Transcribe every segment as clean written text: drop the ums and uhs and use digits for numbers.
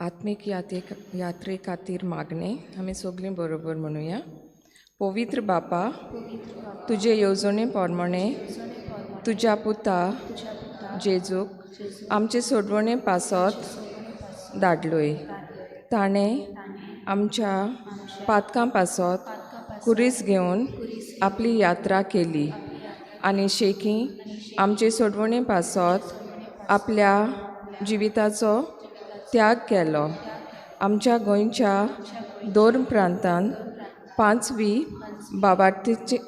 आत्मीक यात्रे खातीर मागणें आमी सगळीं बरोबर म्हणुया. पवित्र बापा, तुजे येवजणे प्रमाणे तुज्या पुता जेजूक आमचे सोडवणे पासत धाडलोय. ताणें आमच्या पातकां पासत कुरीस घेवन आपली यात्रा केली आनी शेकी आमचे सोडवणे पासत आपल्या जिविताचो त्याग केलो. आमच्या गोंयच्या दोन प्रांतान पांचवी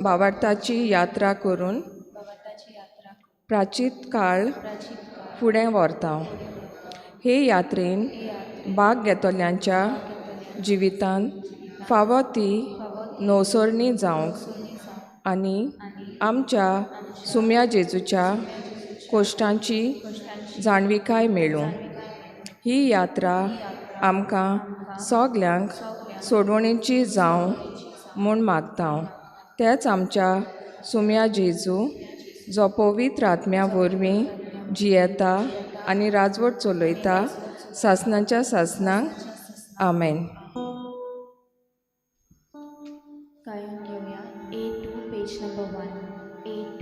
बाबार्थाची यात्रा करून प्राचीत काळ फुडें व्हरता. हे यात्रेन भाग घेतल्यांच्या जिवितांत फावो ती नवसरणी जावंक आनी आमच्या सुम्या जेजूच्या कोश्टांची जाणविकाय मेळूं. ही यात्रा आमकां सगल्यांक सोडवणेची जावं म्हूण मागता. तेच आमच्या सुम्या जेजू जो पवित्र आत्म्या वरवीं जियेता आनी राजवट चलयता सासनाच्या सासनाक. आमेन. गायन घेवया A2 page number 1. A2.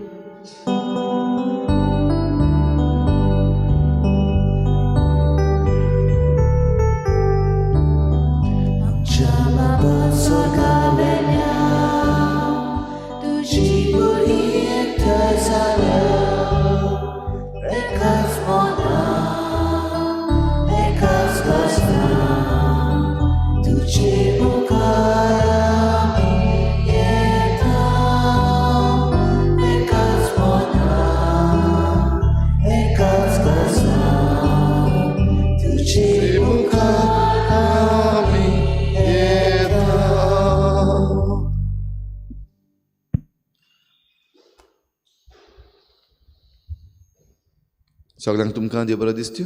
सगळ्यांक तुमकां देव बरो दिसत्यो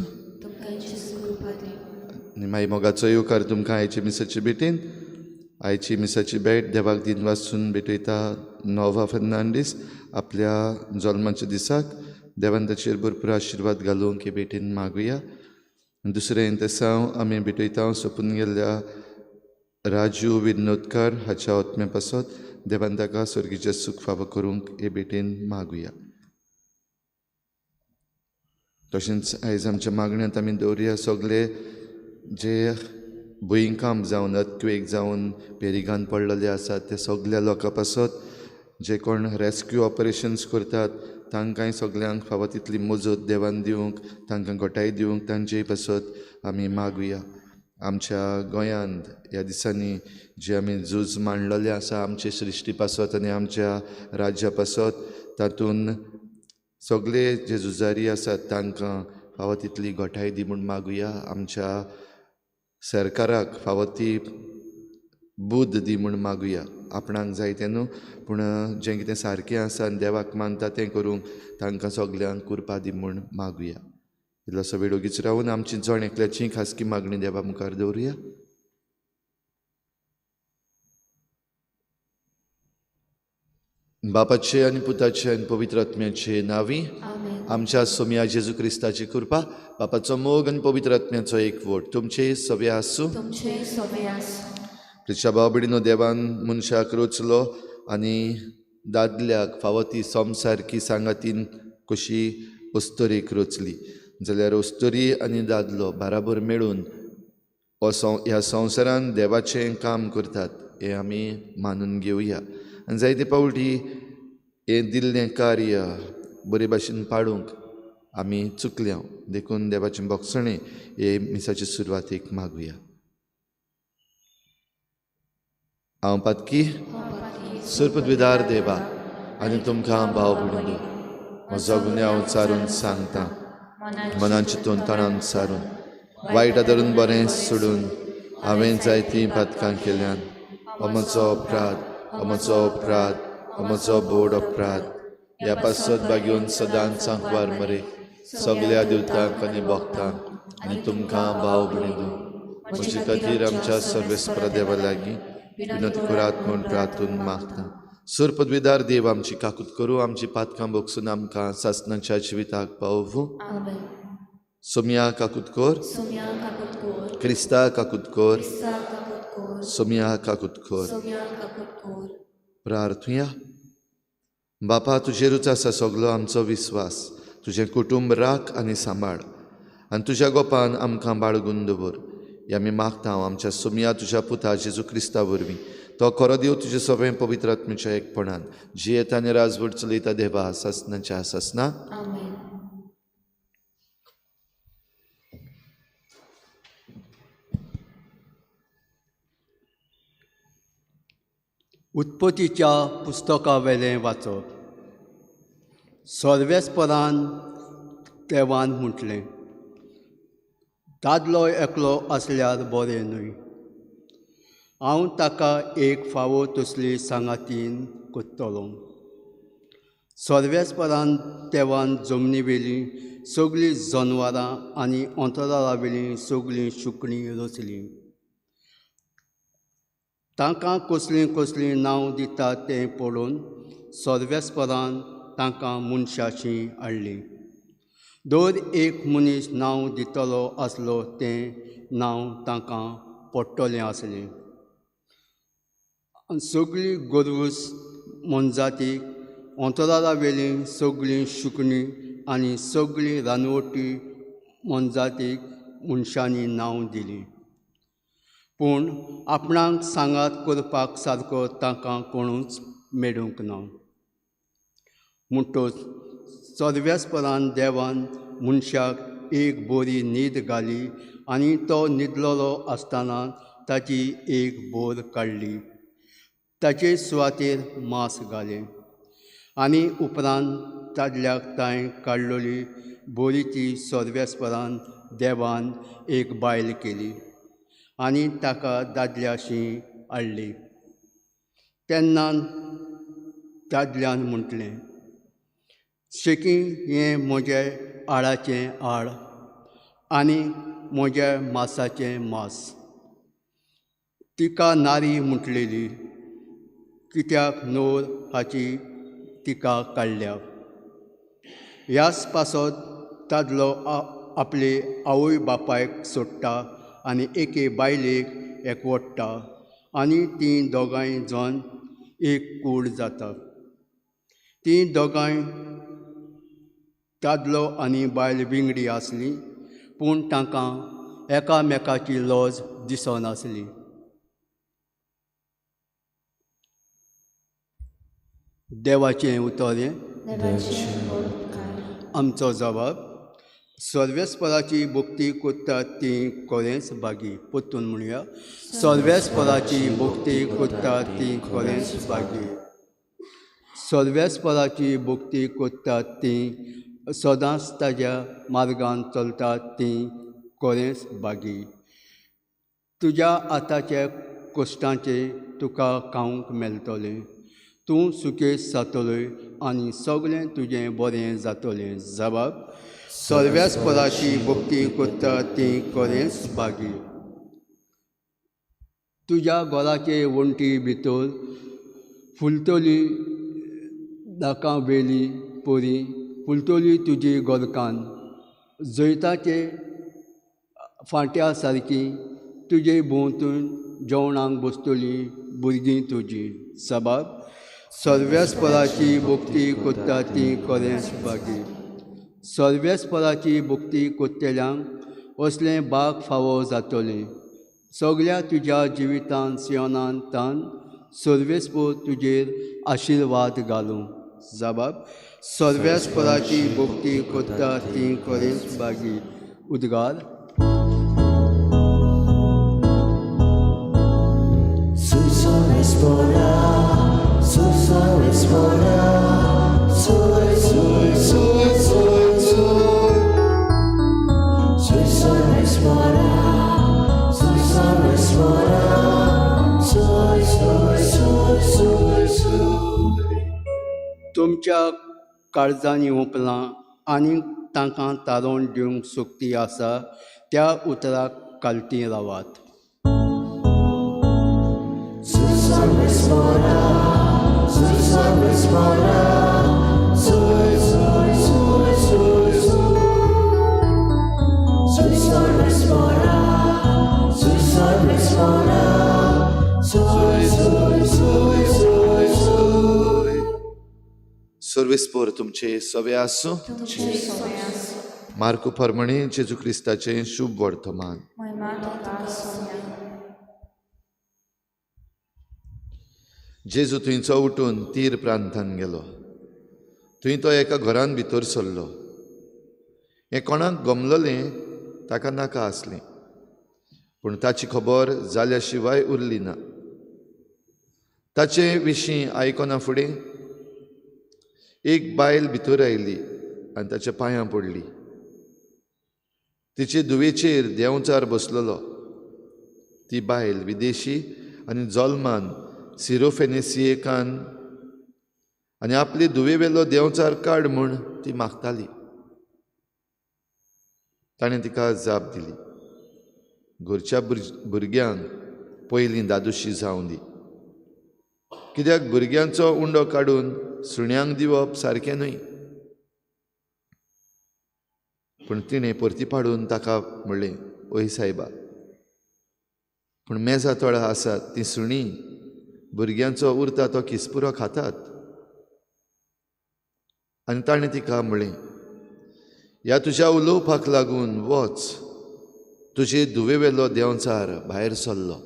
आनी मागीर मोगाचो येवकार तुमकां आयचे मिसाचे भेटेन. आयची मिसाची भेट देवाक दिन वाचून भेटयता नोवा फर्नांडीस आपल्या जल्माच्या दिसाक. देवान ताचेर भरपूर आशिर्वाद घालूंक हे भेटेन मागुया. दुसरें तेसांव आमी भेटयता सोंपून गेल्ल्या राजू विनोदकार हाच्या आत्म्या पासत. देवान ताका स्वर्गीचें सूख फावो करूंक हे भेटेन मागुया. तशेंच आयज आमच्या मागण्यांत आमी दवरुया सगळे जे भुंयकांप जावन अर्थक्वेक जावन पेरिगान पडलेले आसात ते सगल्या लोकां पासत, जे कोण रेस्क्यू ऑपरेशन्स करतात तांकांय सगल्यांक फावो तितली मजत देवान दिवंक, तांकां घटाय दिवंक तांचेय पासत आमी मागुया. आमच्या गोंयांत ह्या दिसांनी जे आमी झूज मांडलेलें आसा आमचे सृश्टी पासत आनी आमच्या राज्या पासत, तातूंत सगळे जे झुजारी आसात तांकां फावो तितली घटाय दी म्हूण मागुया. आमच्या सरकाराक फावो ती बुद्द दी म्हूण मागुया. आपणाक जाय तें न्हू, पूण जें कितें सारकें आसा आनी देवाक मानता तें करूंक तांकां सगल्यांक कृपा दी म्हूण मागुया. इल्लोसो वेळ ओगीच रावून आमची जण एकल्याची खासगी मागणी देवा मुखार दवरुया. बापाचे आनी पुताचे आनी पवित्र आत्म्याचे नांवी आमच्या सोम्या जेजू क्रिस्ताची कृपा, बापाचो मोग आनी पवित्र आत्म्याचो एकवट तुमचे सवे आसूं. प्रिच्या भाव भयणीनो, देवान मनशाक रचलो आनी दादल्याक फावो ती संवसारकी सांगातीन कशी अस्तुरेक रचली जाल्यार अस्तुरी आनी दादलो बाराबर मेळून ह्या संवसारान देवाचें काम करतात हें आमी मानून घेवया. आनी जायते पावटी हें दिल्लें कार्य बरे भाशेन पाडूंक आमी चुकल्या, देखून देवाचें भोगसणें हे मिसाचे सुरवातेक मागुया. हांव पातकी सुरपदविदार देवा आनी तुमकां भाव भयणीनो म्हजो गुन्यांव चारून सांगता, मनान चिंतून तणान सारून वायट आदरून बरें सोडून हांवें जायतीं पातकां केल्यान. हो म्हजो अपराध, हो म्हजो अपराध, हो म्हजो बोड अपराध. ह्या पासत बागेवन सदांच सांकवार मरे सगल्या देवतांक आनी भक्तांक आनी तुमकां भाव भयणीनो म्हजे खातीर आमच्या सर्वेस्परा देवा लागीं विनंती करात म्हूण प्रार्थून मागता. सुरपदविदार देव आमची काकूत करूं, आमची पातकां भोगसून आमकां सासनाच्या जिविताक पावोवं. सोमया काकुतकोर, क्रिस्ता काकुतकोर, सोमया काकुतकोर। प्रार्थुया। बापा, तुजेरूच आसा सगलो आमचो विस्वास। तुजें कुटुंब राख आनी सांबाळ आनी तुज्या गोपान आमकां बाळगून दवर। हें आमी मागता आमच्या सोमया तुज्या पुता जेजू क्रिस्ता वरवीं। तो खरो देव तुजे सगळें पवित्र आत्म्याच्या एकपणान जियेता आनी राजवट चलयता देवा सासनाच्या सासना। उत्पत्तीच्या पुस्तकावेलें वाचप। सर्वेस्परान देवान म्हटलें, दादलो एकलो आसल्यार बरें न्हय, हांव ताका एक फावो तसली सांगातीन कोत्तलो। सर्वेस्परान देवान जमनीवेलीं सगळीं जनवरां आनी अंतराळावेलीं सगळीं सुकणीं रचलीं। तांकां कसलीं कसलीं नांव दिता तें पळोवन सर्वेस्परान तांकां मनशाशी हाडलीं। दर एक मनीस नांव दितलो आसलो तें नांव तांकां पडटलें आसलें। सगळीं गोरवूस मोनजातीक, अंतराळावेलीं सगळीं सुकणीं आनी सगळीं रानवटी मोनजातीक मनशांनी नांव दिलीं। पूण आपणाक सांगात करपाक सारको तांकां कोणूच मेळूंक ना। म्हणटच सर्वेस्परान देवान मनशाक एक बरी न्हीद घाली आनी तो न्हिदलेलो आसतना ताची एक बोर काडली, ताचे सुवातेर मांस घालें आनी उपरांत दादल्याक ताणें काडलेली बोरीची सर्वेस्परान देवान एक बायल केली आनी ताका दादल्याशी हाडली। तेन्ना दादल्यान म्हटलें, शेकी हें म्हजें हाडाचें हाड आनी म्हज्या मासाचें मांस। तिका नारी म्हटलेली, कित्याक नोर हाची तिका काडल्या। ह्याच पासत दादलो आपले आवय बापायक सोडटा आनी एके बायलेक एकवडटा आनी तीं दोगांय जावन एक कूड जाता। तीं दोगांय दादलो आनी बायल विंगडी आसली, पूण तांकां एकामेकाची लज दिसनासली। देवाचें उतर हें आमचो जबाब। सर्वेस्पराची भक्ती कोत्ता ती खरेंच भागी। परतून म्हणुया, सर्वेस्पराची भक्ती कोत्ता ती खरेंच भागी। सर्वेस्पराची भक्ती कोत्ता ती सदांच ताज्या मार्गान चलता ती खरेंच भागी। तुज्या हाताच्या कश्टांचें तुका खावंक मेळटलें, तूं सुखेस्त जातलोय आनी सगळें तुजें बरें जातलें। जबाब, सर्वेस्पराची भक्ती कोत्ता ती खरेंच भागी। तुज्या घराचे वण्टी भितर फुलतली दाकां वेली परी फुलतली तुजी घरकान्न, जैताचे फांट्या सारकी तुजे भोंवतण जेवणाक बसतली भुरगीं तुजी। जबाब, सर्वेस्पराची भक्ती कोत्ता ती खरेंच भागी। सर्वेस्पराची भक्ती कोत्तल्यांक असलें भाग फावो जातलें। सगळ्या तुज्या जिवितान सियोनान तान सर्वेस्पर तुजेर आशिर्वाद घालूं। जबाब, सर्वेस्पराची भक्ती कोत्ता ती खरेंच भागी। उद्गार। तुमच्या काळजांनी ओंपलां आनी तांकां तारोवन दिवंक शक्ती आसा त्या उतराक कालती रावात। सर्वेस्पोर तुमचे सवे आसूं. मार्कू फर्मणे जेजू क्रिस्ताचें शुभ वर्तमान. जेजू थंयचो उठून तीर प्रांतान गेलो. थंय तो एका घरान भितर सरलो. हें कोणाक गमललें ताका नाका आसलें, पूण ताची खबर जाल्या शिवाय उरली ना. ताचे विशीं आयकना फुडें एक बायल भितर आयली आनी ताच्या पांयां पडली. तिचे धुवेचेर देंवचार बसलेलो. ती बायल विदेशी आनी जल्मान सिरोफेनेसियेकान आनी आपले धुवेवेलो देंवचार काड म्हूण ती मागताली. ताणें तिका जाप दिली, घरच्या भुरग्यांक पयलीं दादोशी जावं दी, कित्याक भुरग्यांचो उंडो काडून सुण्यांक दिवप सारकें न्हय. पूण तिणें परती पाडून ताका म्हणलें, ओय सायबा, पूण मेजा तळा आसात तीं सुणीं भुरग्यांचो उरता तो किसपुरो खातात. आनी ताणें तिका म्हणलें, ह्या तुज्या उलोवपाक लागून वच, तुजे धुवेवेलो देंवचार भायर सरलो.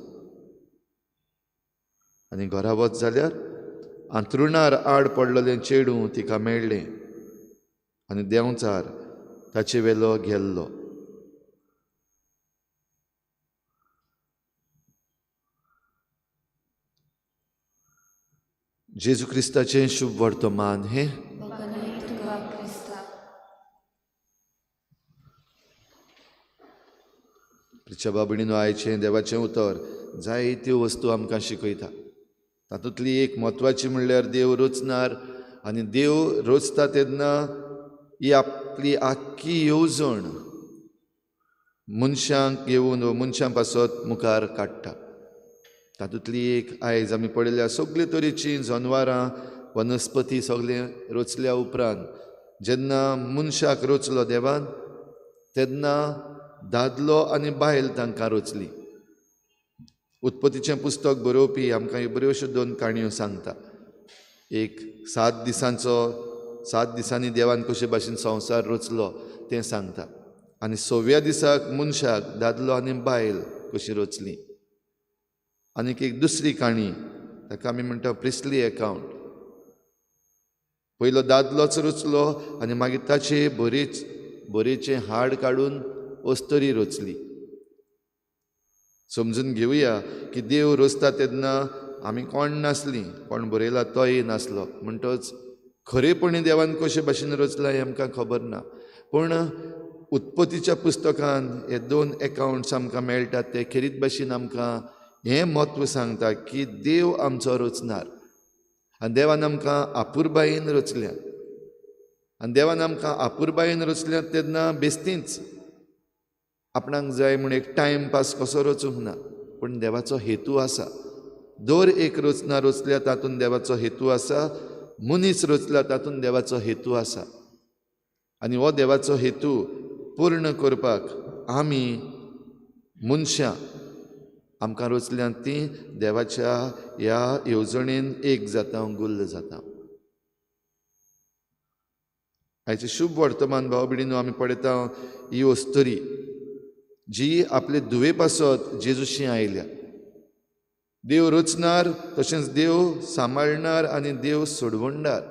आनी घरा वच जाल्यार आंतरुणार आड पडलेलें चेडूं तिका मेळ्ळें आनी देंवचार ताचे वेलो गेल्लो. जेजू क्रिस्ताचें शुभ वर्तमान हें. प्रिच्या बाबणीनो, आयचें देवाचें उतर जायत्यो वस्तू आमकां शिकयता. तातूंतली एक म्हत्वाची म्हणल्यार देव रचणार आनी देव रचता तेन्ना ही आपली आख्खी येवजण मनशांक घेवन वा मनशां पासत मुखार काडटा. तातूंतली एक आयज आमी पळयल्या सगळे तरेचीं जनवरां वनस्पती सगळें रचल्या उपरांत जेन्ना मनशाक रचलो देवान तेन्ना दादलो आनी बायल तांकां रचली. उत्पत्तीचें पुस्तक बरोवपी आमकां ह्यो बऱ्यो अश्यो दोन काणयो सांगता. एक 7 दिसांनी देवान कशे भाशेन संवसार रचलो तें सांगता आनी 6व्या दिसाक मनशाक दादलो आनी बायल कशी रचली. आनीक एक दुसरी काणी, ताका आमी म्हणटा प्रिस्ली एकावंट. पयलो दादलोच रचलो आनी मागीर ताचे बरेचें हाड काडून अस्तरी रचली. समजून घेवया की देव रचता तेन्ना आमी कोण नासलीं, कोण बरयला तोय नासलो, म्हणटच खरेपणी देवान कशे भाशेन रचलां हें आमकां खबर ना. पूण उत्पत्तीच्या पुस्तकान हे दोन एकावंट्स आमकां मेळटात ते खेरीत भाशेन आमकां हें म्हत्व सांगता की देव आमचो रचणार आनी देवान आमकां आपुरबायेन रचल्या. आनी देवान आमकां आपुरबायेन रचल्यात तेन्ना बेस्तींच आपणाक जाय म्हूण एक टायम पास कसो रचूंक ना, पूण देवाचो हेतू आसा. दर एक रचना रचल्या तातूंत देवाचो हेतू आसा, मनीस रचला तातूंत देवाचो हेतू आसा. आनी हो देवाचो हेतू पूर्ण करपाक आमी मनशां आमकां रचल्यांत तीं देवाच्या ह्या येवजणेन एक जाता, गुल्ल जाता. आयचें शुभ वर्तमान भाव भयणीनो आमी पळयता ही अस्तरी जी आपले धुवे पासत जेजूशी आयल्या. देव रचणार तशेंच देव सांबाळणार आनी देव सोडवणदार.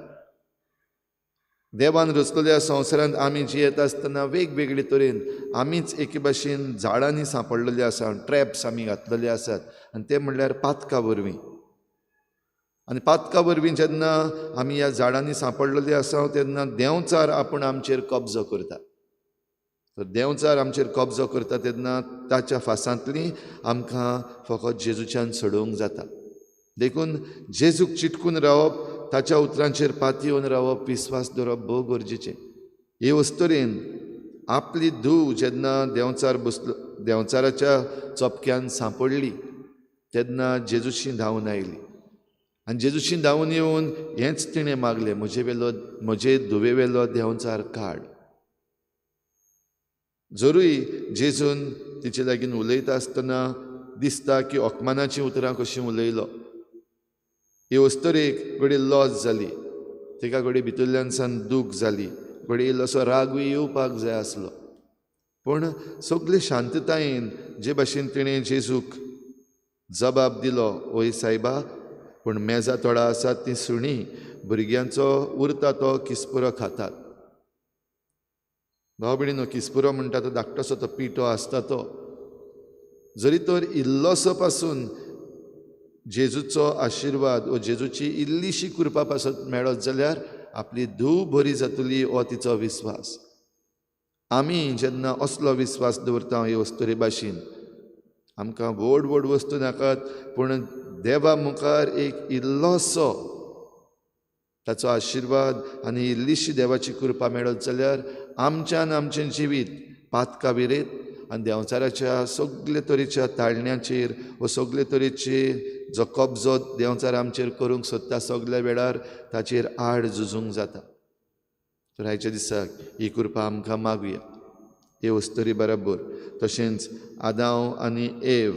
देवान रचलेल्या संवसारांत आमी जियेता आसतना वेगवेगळे तरेन आमीच एके भाशेन झाडांनी सांपडलेले आसा, ट्रॅप्स आमी घातलेले आसात आनी ते म्हणल्यार पातका वरवीं. आनी पातका वरवीं जेन्ना आमी ह्या झाडांनी सांपडलेले आसा तेन्ना देंवचार आपूण आमचेर कब्जो करता. तर देंवचार आमचेर कब्जो करता तेन्ना ताच्या फासांतली आमकां फकत जेजूच्यान सोडोवंक जाता. देखून जेजूक चिटकून रावप, ताच्या उतरांचेर पातयेवन रावप, विस्वास दवरप भोव गरजेचें. हे अस्तरेन आपली धूव जेन्ना देंवचार बसलो, देंवचाराच्या चपक्यान सांपडली तेन्ना जेजूशी धांवून आयली आनी जेजूशी धांवून येवन हेंच तिणें मागलें, म्हजे धुवेवेलो देंवचार काड. जरूय जेजून तिचे लागीं उलयता आसतना दिसता की अकमानाचीं उतरां कशीं उलयलो. हे अस्तरेक घडये लॉज जाली, तिका घडये भितरल्यान सान दूख जाली, घडये इल्लोसो रागूय येवपाक जाय आसलो, पूण सगळे शांततायेन जे भाशेन तिणें जेजूक जबाब दिलो, ओय सायबा, पूण मेजा तोडा आसात ती सुणी भुरग्यांचो उरता तो किसपुरो खातात. भाव भयणीनो, किसपुरो म्हणटा तो धाकटोसो तो पिठो आसता तो जरी तर इल्लोसो पासून जेजूचो आशिर्वाद वो जेजूची इल्लीशी कृपा पासत मेळत जाल्यार आपली धूव बरी जातली हो तिचो विस्वास. आमी जेन्ना असलो विस्वास दवरता हे वस्तुरे भाशेन, आमकां व्हड व्हड वस्तू नाकात, पूण देवा मुखार एक इल्लोसो ताचो आशिर्वाद आनी इल्लीशी देवाची कृपा मेळत जाल्यार आमच्यान आमचें जिवीत पातका विरेत आनी देंवचाराच्या सगळे तरेच्या ताळण्याचेर वो सगळे तरेचे जो कब्जो देंवचार आमचेर करूंक सोदता सगल्या वेळार ताचेर आड झुजूंक जाता. तर आयच्या दिसाक ही कृपा आमकां मागुया हे वस्तुरी बरोबर. तशेंच आदांव आनी एव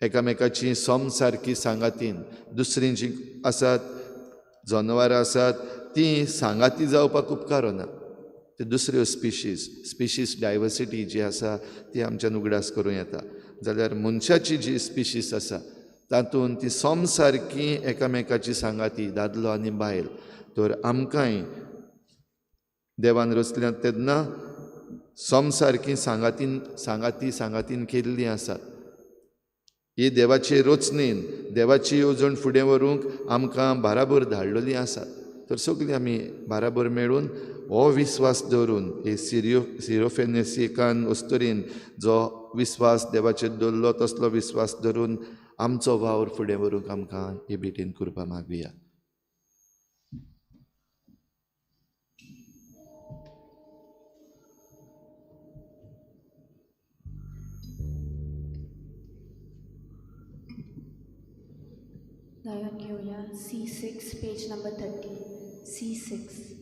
एकामेकाची सोम सारकी सांगातीन, दुसरीं जीं आसात जनावरां आसात तीं सांगाती जावपाक उपकारना, ते दुसऱ्यो स्पिशीज, स्पिशीज डायवर्सिटी जी आसा ती आमच्यान उगडास करूं येता. जाल्यार मनशाची जी स्पिशीज आसा तातूंत ती सोम सारकी एकामेकाची सांगाती, दादलो आनी बायल. तर आमकांय देवान रचल्यात तेन्ना सोम सारकी सांगातीन सांगाती सांगातीन केल्लीं आसात. ही देवाचे रचनेन देवाची येवजण फुडें व्हरूंक आमकां बाराबर धाडलेली आसात. तर सगळीं आमी बाराबर मेळून हो विस्वास दवरून हे सिरोफेनेसिकान अस्तुरीन जो विस्वास देवाचेर दवरलो तसलो विस्वास धरून आमचो वावर फुडें व्हरूंक आमकां हे भेटेन कृपा मागुया. गायन घेऊया C6 page number 30. C6.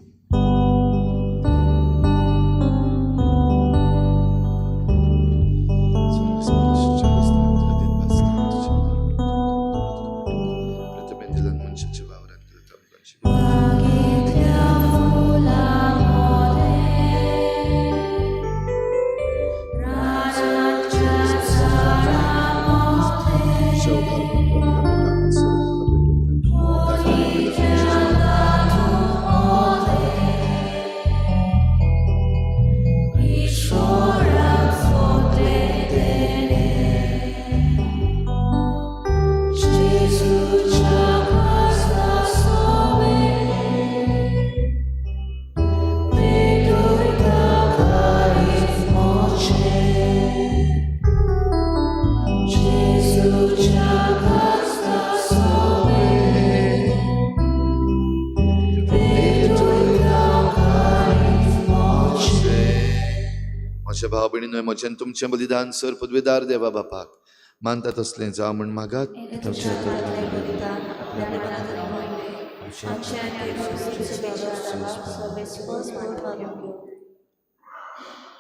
भाव भयणीनो, म्हजें तुमचें बलिदान सर पदवेदार देवा बापाक मानता तसलें जावं म्हूण मागात.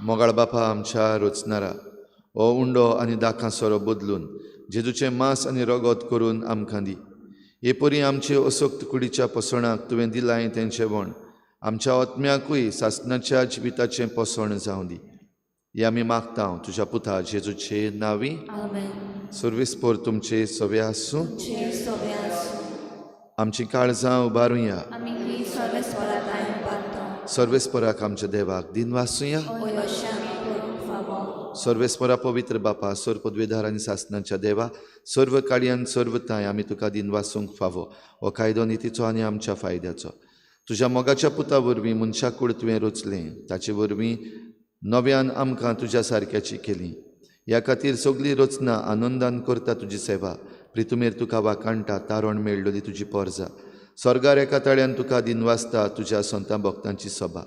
मोगाळ बापा, आमच्या रचणारा हो उंडो आनी दाकां सोरो बदलून जेजूचें मांस आनी रगत करून आमकां दी. हे परी आमचे असक्त कुडीच्या पोसणाक तुवें दिलां तें जेवण आमच्या आत्म्याकूय सासणाच्या जिविताचें पोसण जावं दी. हे आमी मागता तुज्या पुता जेजूचे नांवी. सर्वेस्पोर तुमचे सवे आसूं. आमची काळजां उबारुया. सर्वेस्पोराक आमच्या देवाक दिनवासुया. सर्वेस्पोरा पवित्र बापा, सर्व पदवेदार आनी सासणाच्या देवा, सर्व काळयान सर्व ताय आमी तुका दिनवासूंक फावो हो कायदो नितीचो आनी आमच्या फायद्याचो. तुज्या मोगाच्या पुता वरवीं मनशा कूड तुवें रचलें, ताचे वरवीं नव्यान आमकां तुज्या सारक्याची केली. ह्या खातीर सगळी रचना आनंदान करता तुजी सेवा. प्रितुमेर तुका वाखाणटा, तारण मेळ्ळली तुजी पोरजा. स्वर्गार एका ताळ्यान तुका दिनवासता तुज्या संतां भक्तांची सभा.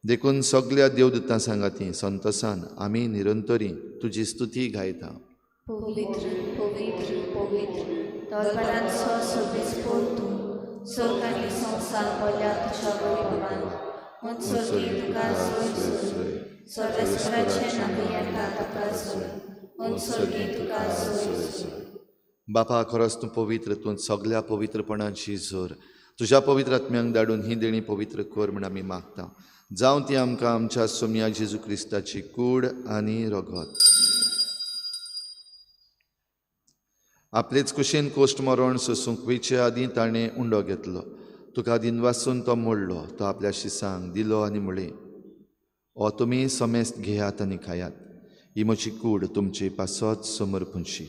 देखून सगल्या देवदूतां सांगाती संतोसान आमी निरंतरी तुजी स्तुती गायता. पवित्र पवित्र पवित्र दरबारांचो सर्वेस्पोर तूं, स्वर्ग आनी संवसार भरल्या तुज्या वैभवान. म्हूण स्वर्गीय तुका सोय सोय, सर्वेस्पराचें नांव येता तुका सोय, म्हूण स्वर्गीय तुका सोय सोय. बापा, खरोच तूं पवित्र, तूं सगल्या पवित्रपणाची जोर. तुज्या पवित्र आत्म्यांक धाडून ही देणी पवित्र कर म्हण आमी मागता. जावं ती आमकां आमच्या सोमया जेजू क्रिस्ताची कूड आनी रगत. आपलेच कुशीन कोश्ट मरण सोसूंक वयचे आदीं ताणें उंडो घेतलो. तुका दिनवासून तो मोडलो. तो आपल्या शिसांक दिलो आनी म्हळें, ओ तुमी समेस्त घेयात आनी खायात. ही म्हजी कूड तुमचे पासत समर्पूंची.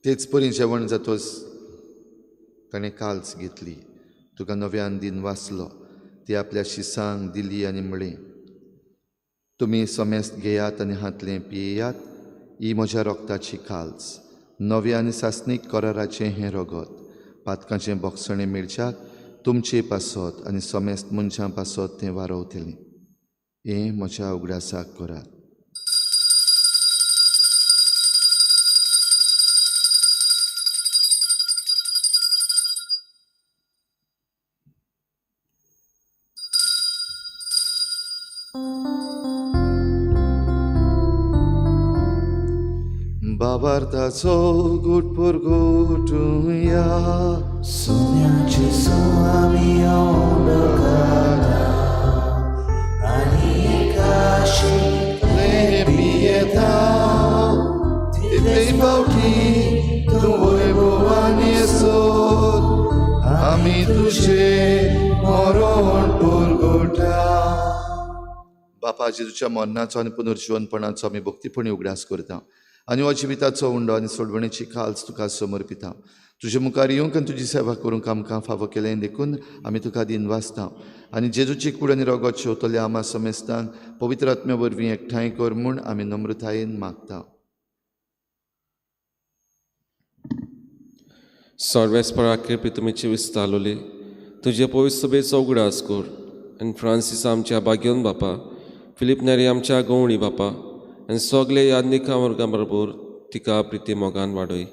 तेच परी जेवण जातोच ताणें काल्स घेतली. तुका नव्यान दिन वाचलो. ती आपल्या शिसांक दिली आनी म्हळें, तुमी समेस्त घेयात आनी हांतलें पियेयात. ही म्हज्या रोगताची काल्स, नव्या आनी सासणीक कराराचें हें रगत. पातकांचें बोगसणें मेळच्याक तुमचे पासत आनी समेस्त मनशां पासत तें वारवतलें. हें म्हज्या उगडासाक करात. बाबार्थाचो गुट पुरगुटुया सोन्याची आमी ओडकाता आनी एकाशी पियेता तितले फावटी तूं वैभवान येसर आमी तुजें मरण पुरगुटा. बापा जेजूच्या मरणाचो आनी पुनर्जिवनपणाचो आमी भक्तीपणी उगडास करता आनी हो जिविताचो उंडो आनी सोडवणेची काल्स तुका समर्पिता. तुजे मुखार येवंक आनी तुजी सेवा करूंक आमकां फावो केलें देखून आमी तुका दिनवासता. आनी जेजूची कूड आनी रगत शेवतल्या आमा समेस्तांक पवित्र आत्म्या वरवीं एकठांय कर म्हूण आमी नम्रतायेन मागता. सर्वेस्परा कृपे तुमीची विस्तारलोली तुजे पवित्र सभेचो उगडास कर आनी फ्रांसीस आमच्या बागेवन बापा, फिलीप नेरी आमच्या गवळी बापा आनी सगळे यादनिका वर्गा बरोबर तिका प्रिती मोगान वाडय.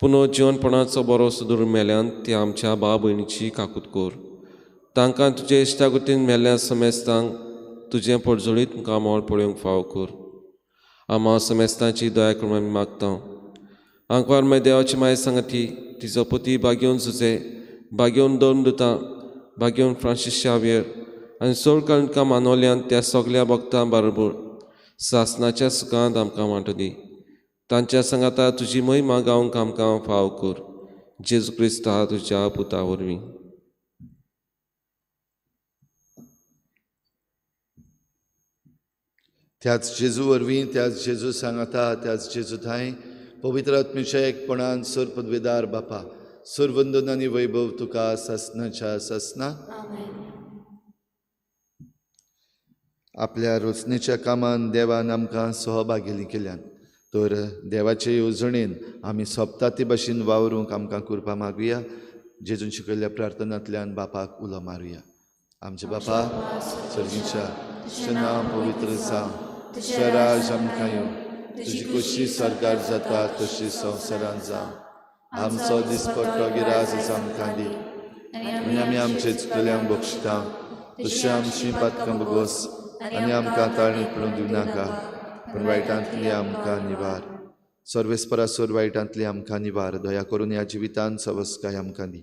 पुनः जिवनपणाचो बरो सुदूर मेल्यान ती आमच्या भाव भयणीची काकूत कर. तांकां तुजे इश्टागतीन मेल्ल्या समेस्तांक तुजें पोटजोळीत मुखामळ पळोवंक फावो कर. आमा समेस्तांची दया करून आमी मागता. आंकवार माय देवाची माय सांगती तिजो पती बागेवन सुजे, बागेवन दोन दुतां, बागेवन फ्रांसीस शावियर आनी सोळ कणकां मानवल्यान त्या सगल्या भक्तां बरोबर सासनाच्या सुखांत आमकां वांटो दी. तांच्या सांगाता तुजी महिमा गावंक आमकां फाव कर. जेजू क्रिस्ता तुज्या पुता वरवीं. त्याच जेजू वरवीं, त्याच जेजू सांगाता, त्याच जेजू थांय पवित्र आत्म्याच्या एकपणान सर पदवेदार बापा सरवंदन आनी वैभव तुका सासनाच्या सासना. आपल्या रचनेच्या कामान देवान आमकां सहभागी केल्यान तर देवाचे येवजणेन आमी सोंपता ते भाशेन वावरूंक आमकां कृपा मागुया. जेजून शिकयल्ल्या प्रार्थनांतल्यान बापाक उलो मारुया. आमचे बापा सर्गीच्या, तुजें नांव पवित्र जावं, तुजें राज आमकां येवं, तुजी खोशी सरकार जाता तशी संवसारांत जावं. आमचो दिसपट्टो गिरास आमकां दी आनी आमी आमचे चुकल्यांक बक्षिता तशी आमची पातकां भोगोस आनी आमकां ताळणी पडून दिवं नाका, पूण वायटांतली आमकां निवार. सर्वेस्परासर वायटांतली आमकां निवार. दया करून ह्या जिवितांत सवस्काय आमकां दी.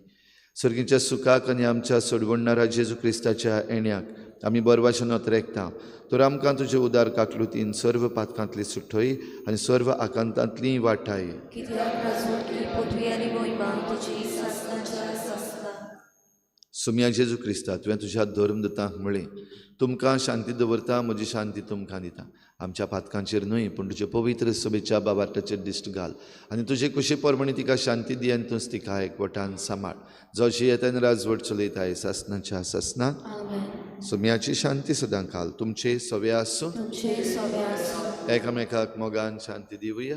सर्गीच्या सुखाक आनी आमच्या सोडवणणारा जेजू क्रिस्ताच्या येण्याक आमी बरवाशें नोतरेकता. तर आमकां तुजे उदार काकलुतीन सर्व पातकांतली सुटय आनी सर्व आकांतांतली वाटाय. सुम्या जेजू क्रिस्ता, तुवें तुज्या धर्मदूतांक म्हळें, तुमकां शांती दवरता, म्हजी शांती तुमकां दिता. आमच्या पातकांचेर न्हय पूण तुजे पवित्र सभेच्या बाबार्टाचेर दिश्ट घाल आनी तुजे कुशी प्रमाणे तिका शांती दी आनी तूंच तिका एकवटान सांबाळ. जो जियेता आनी राजवट चलयता सासनाच्या सासना. सुम्याची शांती सदां काल तुमचे सवे आसूं. एकामेकाक मोगान शांती दिवया.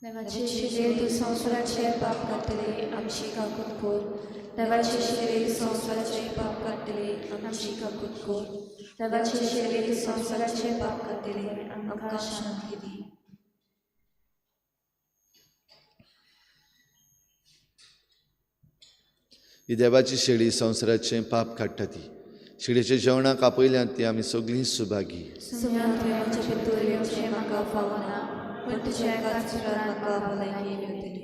देवाचे शिरे तूं संवसाराचे पाप काडटले आमची काकूत कर. देवाचे शिरे संवसाराचे पाप काडटले आमची काकूत कर. देवाचे शिरे तूं संवसाराचे पाप काडटले आमकां शांती दी. ही देवाची शेळी संवसाराचें पाप काडटा ती शेळीच्या जेवणाक आपयल्यात ती आमी सगळीं सुभागी. सुम्या तुवें म्हज्या भितर येवचें म्हाका फावना, पूण तुज्या एकाच उतरान म्हाका भलायकी मेळटली.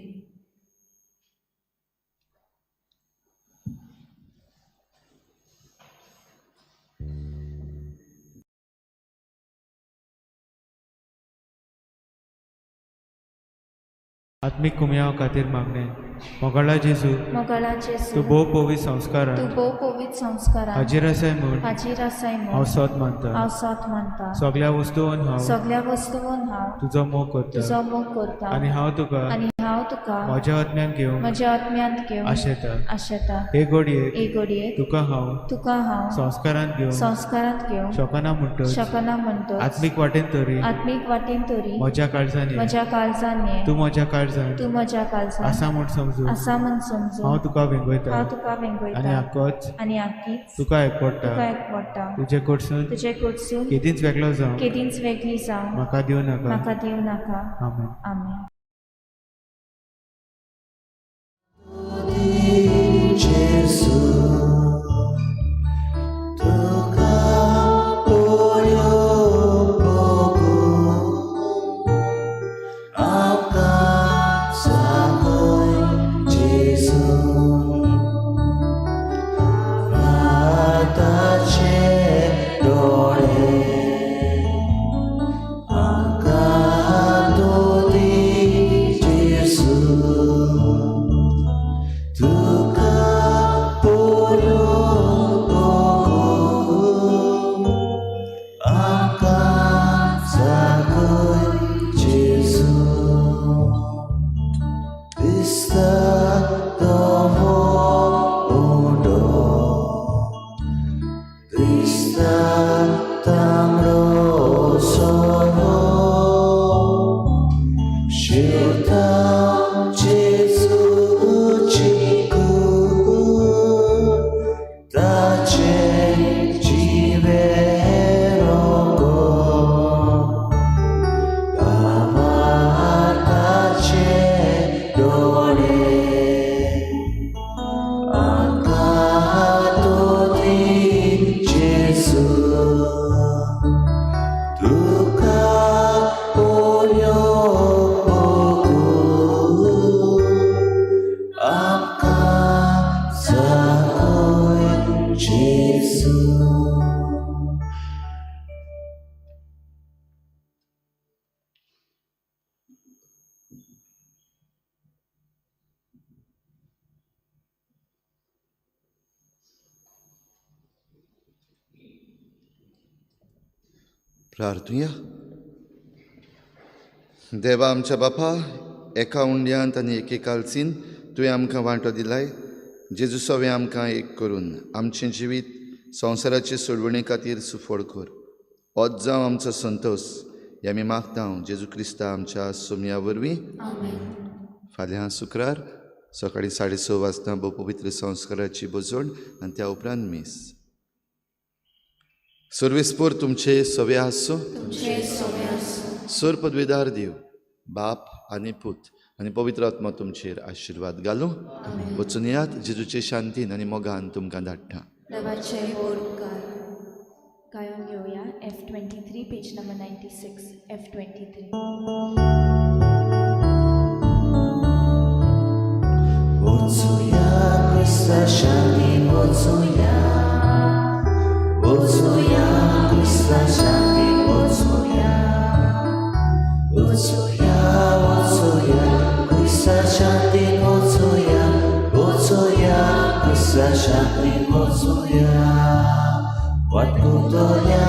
आत्मीक कुमयाव खातीर मागणें. मोगाळा जेजू, मोगाळा जेजू, तूं भोव पवित्र संस्कारान, तूं भोव पवित्र संस्कारान हाजीर आसाय म्हूण, हाजीर आसाय म्हूण हांव सोद मानता, हांव सोद मानता. सगळ्या वस्तून हांव, सगळ्या वस्तून हांव तुजो मोग करता, तुजो मोग करता. आनी हांव तुका, आनी हांव तुका म्हज्या आत्म्यान घेवन, म्हज्या आत्म्यांत घेवन आशेता, आशेता. हे घडयेक, हे घडयेक तुका हांव, तुका हांव संस्कारांत घेवन, संस्कारांत घेवन शकना म्हणटच, शकना म्हणटच, आत्मीक वाटेन तरी, आत्मीक वाटेन तरी म्हज्या काळजान, म्हज्या काळजान ये, तूं म्हज्या काळजान, तूं म्हज्या काळजान आसा म्हूण समजून, आसा म्हूण समजून हांव तुका वेंगयता, हांव तुका वेंगयता. आनी आकोच, आनी आकीच तुका एकवडटा, तुका एकवडटा. तुजे कडसून, तुजे कडसून केदींच वेगळो जावं, केदींच वेगळी जावं म्हाका दिवं नाका, म्हाका दिवं नाका. आमेन. आमेन. प्रार्थुया. देवा आमच्या बापा, एका उंड्यांत आनी एके कालसीन तुवें आमकां वांटो दिलाय. जेजू सवें आमकां एक करून आमचें जिवीत संवसाराचे सोडवणे खातीर सुफळ कर. होच जावं आमचो संतोश हे आमी मागता जेजू क्रिस्ता आमच्या सोमया वरवीं. फाल्यां शुक्रार सकाळीं 6:30 वाजता भोव पवित्र संस्काराची बजवण आनी त्या उपरांत मीस. सर्वेस्पोर तुमचे सवे आसूं. सर पदवेदार देव बाप आनी पूत आनी पवित्र आत्मा तुमचेर आशिर्वाद घालूं. वचून येयात जेजूचे शांतीन आनी मोगान तुमकां धाडटा. गायोन घेवया F23 page number 96 F23. वचुया क्रिस्ता शांतीन वचुया, वचुया क्रिस्ता शांतीन वचुया, वचुया वचुया क्रिस्ता शांतीन वचुया, वचुया क्रिस्ता शांतीन वचुया. वाट गुंतल्या